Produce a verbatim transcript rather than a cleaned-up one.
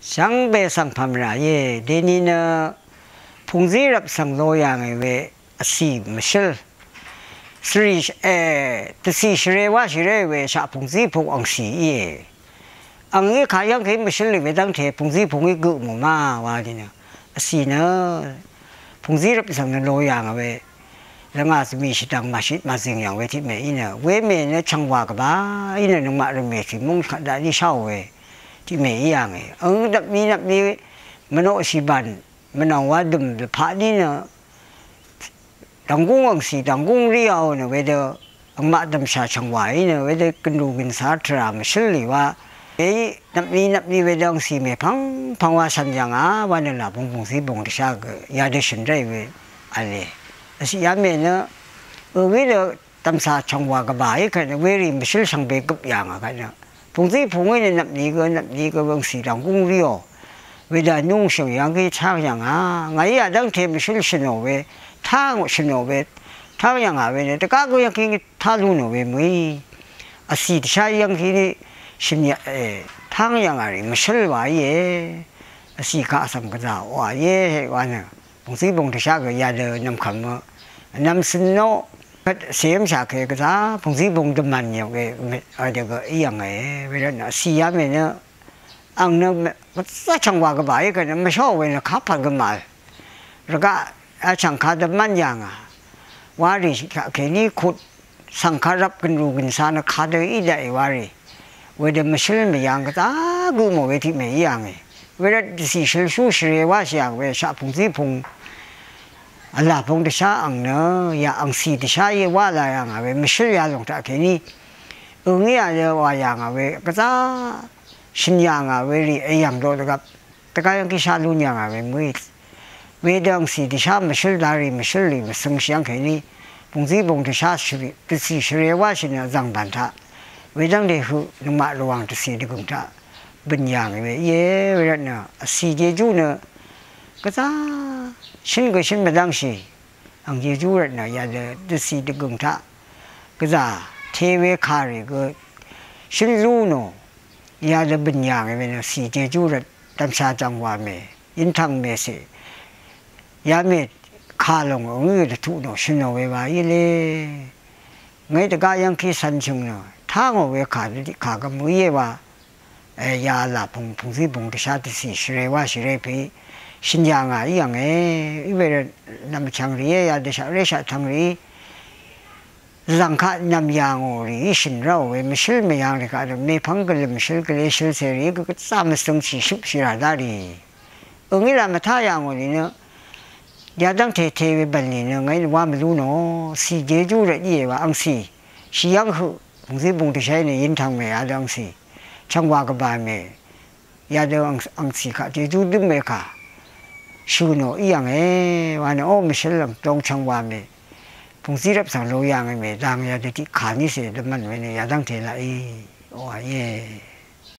Shvngbe svng pv̀mrà íe, deni nø pungzí rvp svng lo yà ngì we vcì mvshǿl. Svri, e, dvcì shvrewáshìré we shaq pungzí pung angcì íe. Angí kayv́ng kèí mvshǿl lì we dv́ngte pungzí pungí gø mò má wa nìnø. Vcì nø pungzí rvp svng nø lo yà ngì we. Lvngà zvmì shvdv̀ng màshit màzìng yv̀ng we tiq mè í nø. Wemè nø chv̀ngwà gvbà í nø nøngmaq rvmè tì múng kvt daqní sháò we. Tiq mè í yà ngì. Ang dvpmi dvpmi mvnoqshì bàn. Mvnòng wa dø̀m dvpaq ní nø. Dv̀nggúng angcì dv̀nggúng ríò nø wedø. Angmaq dv̀mshà chv̀ngwà í nø wedø gønlù gønsa tvrà mvshǿl lì wa. Èí nvpni nvpni wedø angcì mèpvng pvng wa shv̀n yv̀ngà wa nø là bung bungzí bung dvshá gø yadø shø̀n ráì we. Vle. Vciq yamè nø. Ø wedø dv̀msà chv̀ngwà gvbà í kvt nø werì mvshǿl shvngbe gøp yà ngà kvt nø. Pungzí pungí nø nvpni gø nvpni gø angcì dv̀nggúng ríò. Wedø nungshø̀ng yv́ng kí táng yv̀ngà. Ngàí yadv́ngte mvshǿl shø̀nò we. Táng shø̀nò we. Táng yv̀ngà we nø. Dvgá gø yv́ng kí tá lú nò we mø̀í. Vcì dvshá yv́ng kí ní shø̀n yà, e, táng yv̀ngà rì mvshǿl wa íe. Vcì kaq svng gvzà wa íe wa nø. Bungzí bung dvshá gø yadø nvmkvm mø. Nvmsøn nò. Kvt cemshà ke gvzà bungzí bung dvmv̀n yv̀ng we, e, adø gø í yv̀ng e. Wervt nø vcì yamè nø. Ang nø mv-, mvzá chv̀ngwà gvbà í gø nø mvsháò we nø kapv̀l gø màvl. Rvgaq vchv̀ng kadø mv́n yà ngà. Warì kèní kut svng karvp gønrù gønsa nø kadø í daqì warì. Wedø mvshǿl mvyv̄ng gvzá gø mò we tiq mè í yà ngì. Wervt dvcì shølshú shvrewáshì yà ngì we shaq pungzí pung. Vlà pung dvshá ang nø yà angcì dvshá í wá la yà ngà we mvshǿl yalòng taq kèní. Øngí yà lè wà yà ngà we gvzá. Shø̀n yà ngà werì èyv̀ng doq dvgvp. Dvgá yv́ng kí shá lún yà ngà we mø̀í. Wedø angcì dvshá mvshǿl darì mvshǿl rì mvsøngshì yv́ng kèní. Bungzí bung dvshá shvrì, dvcì shvrewáshì nø vzv̀ng bàn taq. Wedv́ng dèhøq nøngmaq Rvwàng dvcì dvgø̀ng taq. Bø̀n yà ngì we íe wervt nø. Vcì jejú nø. Gvzá. Shǿn gø shǿn mvdv́ngshì. Ang jejú rvt nø yadø dvcì dvgø̀ng taq. Gvzà te we kàrì gø shø̀n lú nò. Yadø bø̀n yà ngì we nø cì jejú rvt dv̀mshà jv̀ngwà mè. Yintv̀ng mècè. Yamè kà lòng ò ngí dvtuq nò shø̀n nò we wa í le. Ngàí dvgá yv́ng kí cv̄n shø̀ng nò. Tá ngò we kà dvdiq kà gvmø íe wa. E, ya là pung, pungzí bung dvshá dvcì shvrewáshì ré pè. Shø̀n yà ngà í yv̀ng e, í we rvt nvm chvng rì é, ya dvshaq ré shaq tvng rì. Zv̀ng kaq nvm yà ngò rì, í shø̀n ráò we, mvshǿl mvyv̄ng rì kaq rvt, mèpvng gvlø̀m shøl gvle shøl cè rì, gvgvt zá mvsøng shì shøp shì rà dá rì. Øngí là mvtá yà ngò rì nø, yadv́ng tète we bv̀n rì nø, ngàí nø wá mvlú nò, cì jejú rvt íe wa, angcì, shì yv́ng høq, pungzí bung dvshá í nø, yintv̀ng mè, yadv́ng cì. Chv̀ngwà gvbà mè, yadø ang, angcì kaq jejú dǿm we kà. Shø̀ nò í yv̀ng e, wa nø ó mvshǿl ang dong chv̀ngwà mè. Pungzí rvp svng lo yà ngì mè, dang yadø tiq kà ní cè dvmv̀n we nø yadv́ngte laq í. Ó wa íe.